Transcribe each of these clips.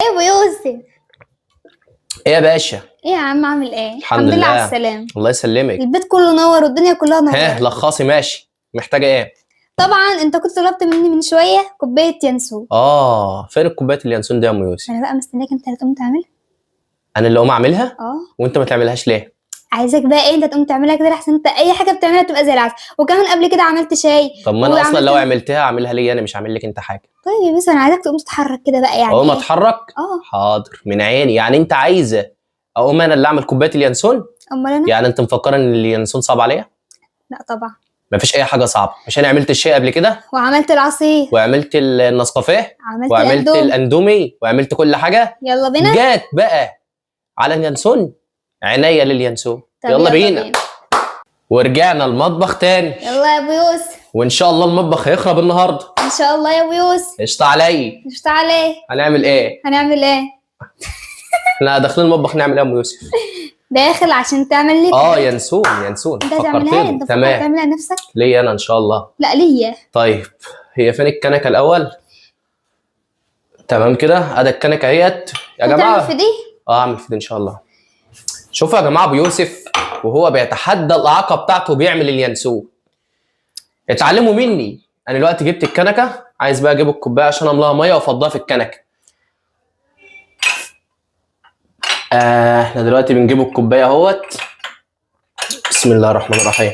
ايه ابو يوسف؟ ايه يا باشا؟ ايه يا عم، عامل ايه؟ الحمد لله على لله. السلامة. الله يسلمك. البيت كله نور والدنيا كلها نورت. ها لخصي، ماشي. محتاجه ايه؟ طبعا انت كنت طلبت مني من شوية كوباية ينسون. اه، فين الكوباية اليانسون دي يا ام يوسف؟ انا بقى مستنياك انت اللي تقوم تعملها. انا اللي اقوم اعملها؟ اه. وانت ما تعملهاش ليه؟ عايزاك بقى ايه، انت تقوم تعملها كده احسن، انت اي حاجة بتعملها تبقى زي العسل. وكمان قبل كده عملت شاي. طب ما انا اصلا وعملت لو عملتها اعملها ليا انا، مش هعمل لك انت حاجة. طيب يا بس انا عايزاك تقوم تتحرك كده بقى، يعني اقوم ايه؟ اتحرك؟ اه. حاضر من عيني. يعني انت عايزه اقوم انا اللي اعمل كوباية اليانسون؟ امال انا؟ يعني انت مفكرة ان اليانسون صعب عليا؟ لا طبعا. مفيش اي حاجة صعبة. مش انا عملت الشاي قبل كده، وعملت العصير، وعملت النسكافيه، عملت وعملت الاندومي. الاندومي، وعملت كل حاجة. يلا بينا. جات بقى على اليانسون، عينيا لليانسون. طب يلا بينا. ورجعنا المطبخ تاني. يلا يا ابو يوسف. وان شاء الله المطبخ هيخرب النهارده ان شاء الله يا ابو يوسف. قشطه علي. قشطه علي. هنعمل ايه؟ هنعمل ايه؟ احنا داخلين المطبخ نعمل ايه يا ام يوسف؟ داخل عشان تعمل لي اه ينسون ينسون. انت هتعملها لي؟ فكرتني. انت فكرت تمام. تعملها لنفسك؟ ليا انا ان شاء الله. لا ليا. طيب هي فين الكنكه الاول؟ تمام كده، ادي الكنكه اهيت يا هتعمل جماعة. في دي؟ اه اعمل في دي ان شاء الله. شوفوا يا جماعة ابو يوسف وهو بيتحدى الاعاقة بتاعته بيعمل اليانسون. اتعلموا مني. انا دلوقتي جبت الكنكه، عايز بقى اجيب الكوباية عشان املاها مية وافضيها في الكنكه. احنا دلوقتي بنجيب الكوباية اهوت. بسم الله الرحمن الرحيم.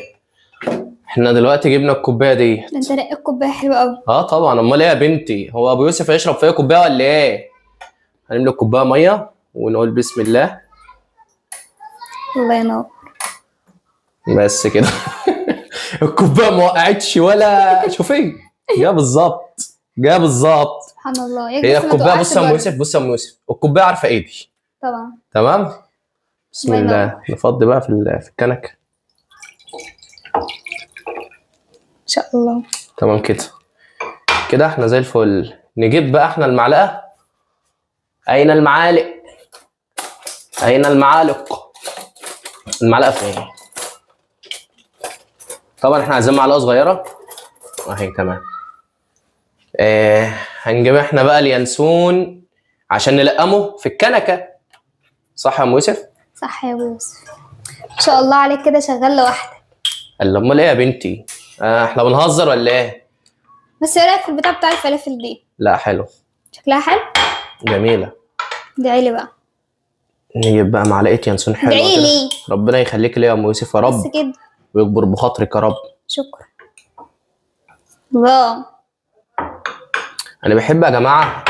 احنا دلوقتي جبنا الكوباية دي. ده انت رقيت كوباية حلوة قوي. اه طبعا، امال ايه يا بنتي؟ هو ابو يوسف هيشرب فيها كوباية ولا ايه؟ هنملى الكوباية مية ونقول بسم الله. الله ينور. بس كده. الكوباية ما وقعتش ولا شوفي، جا بالظبط، جا بالظبط. سبحان الله. يا هي جسم ما الكوباية، تقعش بص يا ام بره. يوسف، بص يا ام يوسف، الكوباية عارفه ايه دي. طبعا. تمام. بسم الله ينور. الله. نفضي بقى في الكنكه. ان شاء الله. تمام كده. كده احنا زي الفل. نجيب بقى احنا المعلقة. اين المعالق؟ اين المعالق؟ المعلقة فين؟ طبعا احنا عايزين معلقه صغيرة اهي. تمام. اه هنجيب احنا بقى اليانسون عشان نلقمه في الكنكه. صح يا ام يوسف؟ صح يا ابو يوسف. ان شاء الله عليك كده شغال لوحدك. قال امال ايه يا بنتي؟ احنا بنهزر ولا ايه؟ بس ايه رايك في البتاع بتاع الفلافل دي؟ لا حلو، شكلها حلو، جميلة. ادعي لي بقى. نجيب بقى معلقه ينسون حلوة ادعي كده. لي. ربنا يخليك ليا يا ام يوسف يا بس رب، كده. ويكبر بخاطرك يا رب. شكرا. الله. انا بحب يا جماعة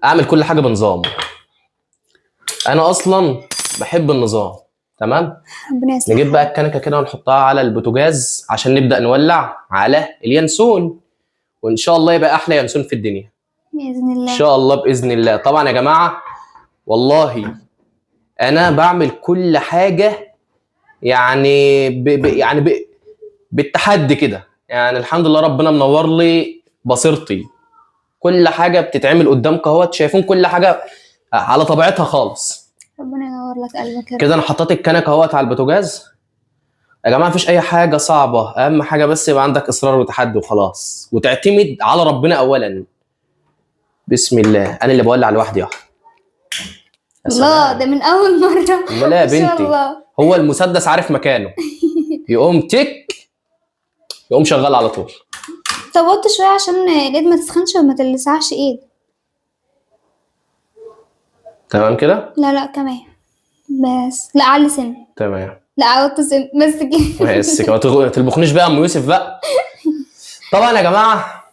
اعمل كل حاجة بنظام. انا اصلا بحب النظام. تمام. ربنا يسلمك. نجيب بقى الكنكه كده ونحطها على البوتاجاز عشان نبدا نولع على اليانسون، وان شاء الله يبقى احلى يانسون في الدنيا باذن الله. ان شاء الله. باذن الله. طبعا يا جماعة والله انا بعمل كل حاجة يعني بالتحدي كده، يعني الحمد لله ربنا منور لي بصيرتي. كل حاجة بتتعمل قدامك اهوت، شايفين كل حاجة على طبيعتها خالص. ربنا ينور لك قلبك يا رب. كده انا حطيت الكنكه اهوت على البوتاجاز. يا جماعة مفيش اي حاجة صعبة، اهم حاجة بس يبقى عندك اصرار وتحدي وخلاص، وتعتمد على ربنا اولا. بسم الله. انا اللي بولع لوحدي اهو. الله، ده من اول مرة. امال ايه يا ما شاء بنتي؟ الله. هو المسدس عارف مكانه، يقوم تك يقوم شغال على طول. طب وطي شوية عشان الايد ما تسخنش وما تلسعش ايد. تمام كده؟ لا لا كمان بس. لا علي سن. تمام. لا وطي سن بس كده. بس كده. ما تلبخنيش بقى يا ام يوسف بقى. طبعا يا جماعة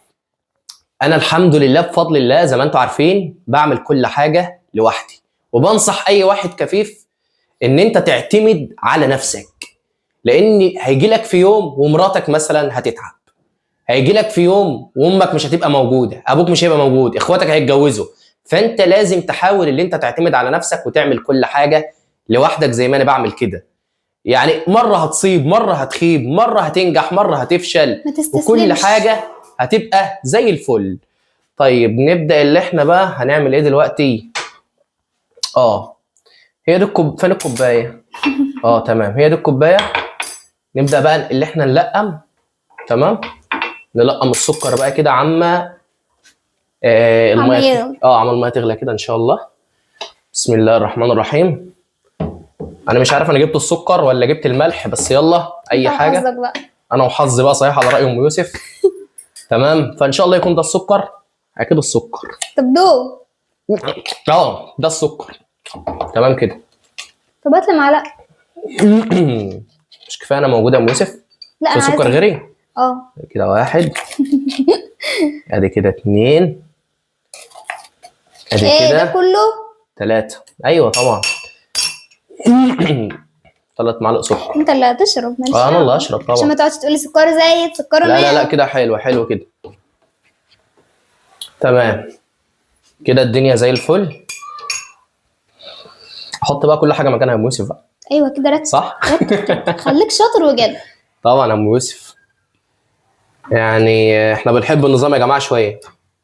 انا الحمد لله بفضل الله زي ما انتم عارفين بعمل كل حاجة لوحدي، وبنصح اي واحد كفيف ان انت تعتمد على نفسك، لان هيجي لك في يوم ومراتك مثلا هتتعب، هيجي لك في يوم وامك مش هتبقى موجودة، ابوك مش هيبقى موجود، اخواتك هيتجوزوا، فانت لازم تحاول ان انت تعتمد على نفسك وتعمل كل حاجة لوحدك زي ما انا بعمل كده. يعني مرة هتصيب، مرة هتخيب، مرة هتنجح، مرة هتفشل، ما تستسلمش. وكل حاجة هتبقى زي الفل. طيب نبدا اللي احنا بقى هنعمل ايه دلوقتي؟ هي دي فين الكوباية؟ تمام، هي دي الكوباية. نبدا بقى اللي احنا نلقم. تمام، نلقم السكر بقى كده عما المية عمال. عمل المية تغلى كده ان شاء الله. بسم الله الرحمن الرحيم. انا مش عارف انا جبت السكر ولا جبت الملح، بس يلا اي انت حاجة. وحظك بقى. انا وحظي بقى، صحيح على راي ام يوسف. تمام، فان شاء الله يكون ده السكر. اكيد السكر. طب دوق. ده السكر. تمام كده. طب هات لي معلقه. مش كفاية انا موجودة يا ام يوسف؟ لا في انا سكر عايزه. غيري؟ كده واحد، ادي كده 2، ادي ايه ده كده كله؟ 3. ايوه طبعا. 3 معالق سكر. انت اللي هتشرب، ماليش انا دعوة. اللي هشرب طبعا. عشان ما تقعدش تقولي سكر زايد سكر. لا لا لا كده حلو، حلو كده. تمام كده الدنيا زي الفل. احط بقى كل حاجة مكانها يا ام يوسف بقى. ايوه كده رتب. صح؟ رتب كده. خليك شاطر وجد. طبعا يا ام يوسف، يعني احنا بنحب النظام يا جماعة شوية.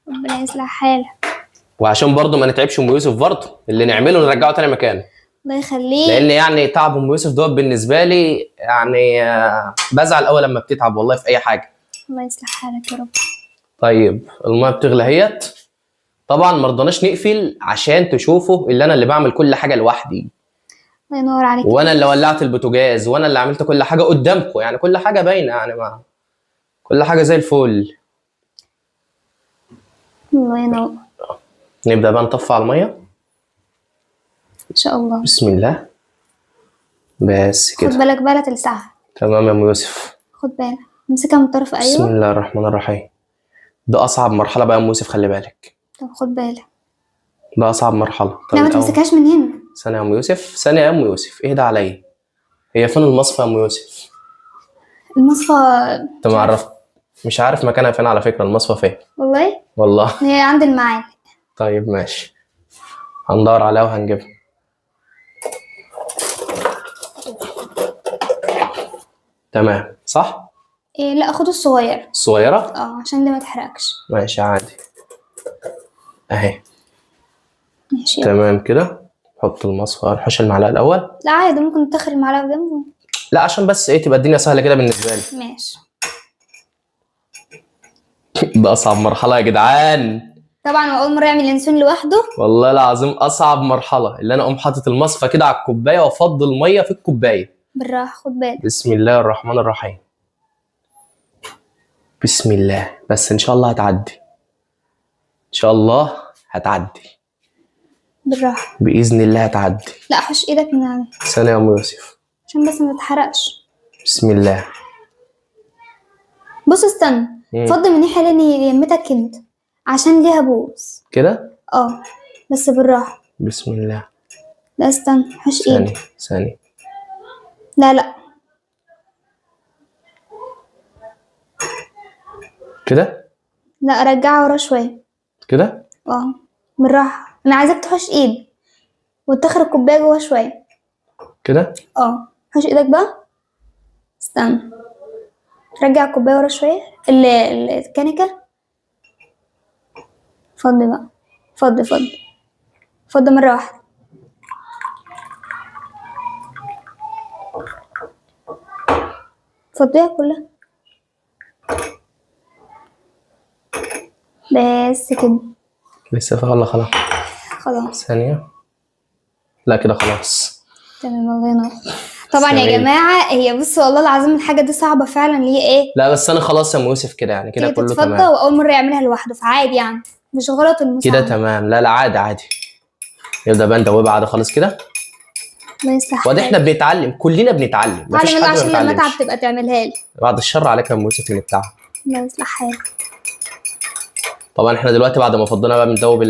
ربنا يصلح حالك. وعشان برضه ما نتعبش ام يوسف، برضه اللي نعمله نرجعه تاني مكانه. الله يخليك. لان يعني تعب ام يوسف دوت بالنسبة لي يعني بزعل اول لما بتتعب والله في اي حاجة. الله يصلح حالك يا رب. طيب المية بتغلي اهيت. طبعا ما رضناش نقفل عشان تشوفوا اللي انا اللي بعمل كل حاجة لوحدي. الله ينور عليك. وانا اللي ولعت البوتاجاز، وانا اللي عملت كل حاجة قدامكم، يعني كل حاجة باينة، يعني ما كل حاجة زي الفل. الله ينور. نبدا بقى نطفي على المية ان شاء الله. بسم الله. بس خد كده. بالك بقى لا تلسعها. تمام يا ام يوسف. خد بالك، امسكها من الطرف. بسم ايوه. الله الرحمن الرحيم. ده اصعب مرحلة بقى يا ام يوسف، خلي بالك. طب خد بالك. ده اصعب مرحلة. طب لا ما الأول. تمسكهاش من هنا. ثانية يا ام يوسف، ثانية يا ام يوسف، اهدى عليا. هي فين المصفى يا ام يوسف؟ المصفى انت ما عرفت، مش عارف مكانها فين على فكرة. المصفى فين؟ والله والله هي عند المعالق. طيب ماشي، هندور عليها وهنجيبها. تمام صح؟ إيه لا خد الصغير. الصغيرة؟ عشان دي ما تحرقكش. ماشي عادي اهي. ماشي يلا. تمام كده. حط المصفى، نحش المعلقة الأول. لا عادي ممكن تدخل المعلقة في جنبه. لا عشان بس ايه تبقى الدنيا سهلة كده بالنسبة لي. ماشي. ده أصعب مرحلة يا جدعان. طبعا هو أول مرة يعمل ينسون لوحده. والله العظيم أصعب مرحلة، اللي أنا أقوم حاطط المصفى كده على الكوباية وأفضي المية في الكوباية. بالراحة خد بالك. بسم الله الرحمن الرحيم. بسم الله. بس إن شاء الله هتعدي، إن شاء الله هتعدي بالراحة بإذن الله هتعدي. لا حوش إيدك من عليها. ثانية يا أم يوسف عشان بس ما تتحرقش. بسم الله. بص استنى، فضي من ناحية لان يمتك انت عشان ليها بوز كده؟ بس بالراحة. بسم الله. لا استنى، حوش ايدك. ثانية ثانية. لا لا كده؟ لا رجعها ورا شوية. كده؟ بالراحة، انا عايزاك تحوش ايدك وتخرج الكوباية جوه شوية. كده؟ حوش ايدك بقى. استنى، رجع الكوباية ورا شوية. الكنكة. فضي بقى، فضي فضي فضي مرة واحدة. فضيها كلها بس كده. لسه في ولا خلاص؟ خلاص. ثانية. لا كده خلاص. تمام، الله ينور. طبعا يا سلام. جماعة هي بصوا والله العظيم الحاجة دي صعبة فعلا. ليه ايه؟ لا بس انا خلاص يا ام يوسف كده، يعني كده تيجي كله تتفضى تمام. واول مرة يعملها لوحده، فعادي يعني مش غلط المساعدة كده تمام. لا لا عادي عادي. نبدا بقى ندوبها عادي خالص كده. الله يصلح وادي احنا بنتعلم، كلنا بنتعلم، مفيش تعالى يلا حد ما عشان لما اتعب بيتعلمش. تبقى تعملها لي. بعد الشر عليك يا ام يوسف من التعب. الله يصلح حالك. طبعا احنا دلوقتي بعد ما فضينا بقى بندوب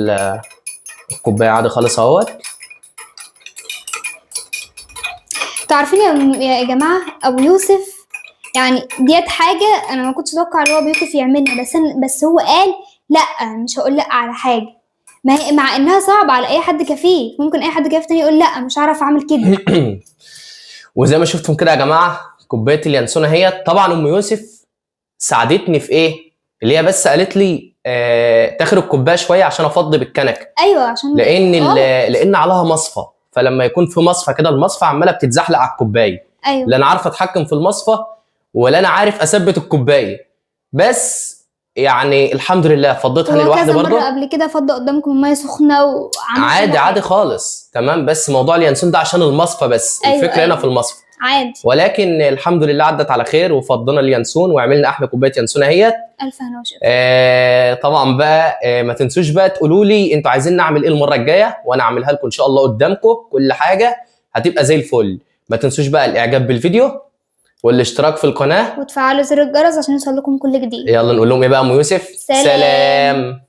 الكوباية عادي خالص اهوت. تعرفين يا جماعة ابو يوسف يعني ديت حاجة انا ما كنتش اتوقع ان هو ابو يوسف يعملها، بس هو قال لا مش هقول لا على حاجة، ما هي مع انها صعبة على اي حد كفيف، ممكن اي حد كفيف تاني يقول لا مش هعرف اعمل كده. وزي ما شفتم كده يا جماعة كوباية اليانسون اهيت. طبعا ام يوسف ساعدتني في ايه؟ اللي هي بس قالت لي تاخد الكوباية شوية عشان افضي بالكنكه. ايوه عشان لان عليها مصفى، فلما يكون في مصفى كده المصفى عماله بتتزحلق على الكوباية. ايوه لا انا عارف اتحكم في المصفى ولا انا عارف اثبت الكوباية، بس يعني الحمد لله فضيتها انا هو لوحدي كذا برضه. مرة قبل كده فضى قدامكم المية سخنة وعمل كل عادي حاجة. عادي خالص، تمام. بس موضوع اليانسون ده عشان المصفى بس. أيوة، الفكرة هنا أيوة. في المصفى عادي. ولكن الحمد لله عدت على خير، وفضينا اليانسون وعملنا احلى كوباية يانسون اهيت. الف هنا وشفا. طبعا بقى ما تنسوش بقى تقولوا لي انتوا عايزين نعمل ايه المرة الجاية، وانا اعملها لكم ان شاء الله قدامكم. كل حاجة هتبقى زي الفل. ما تنسوش بقى الاعجاب بالفيديو والاشتراك في القناة، وتفعلوا زر الجرس عشان يوصل لكم كل جديد. يلا نقول لهم ايه بقى يا ام يوسف؟ سلام. سلام.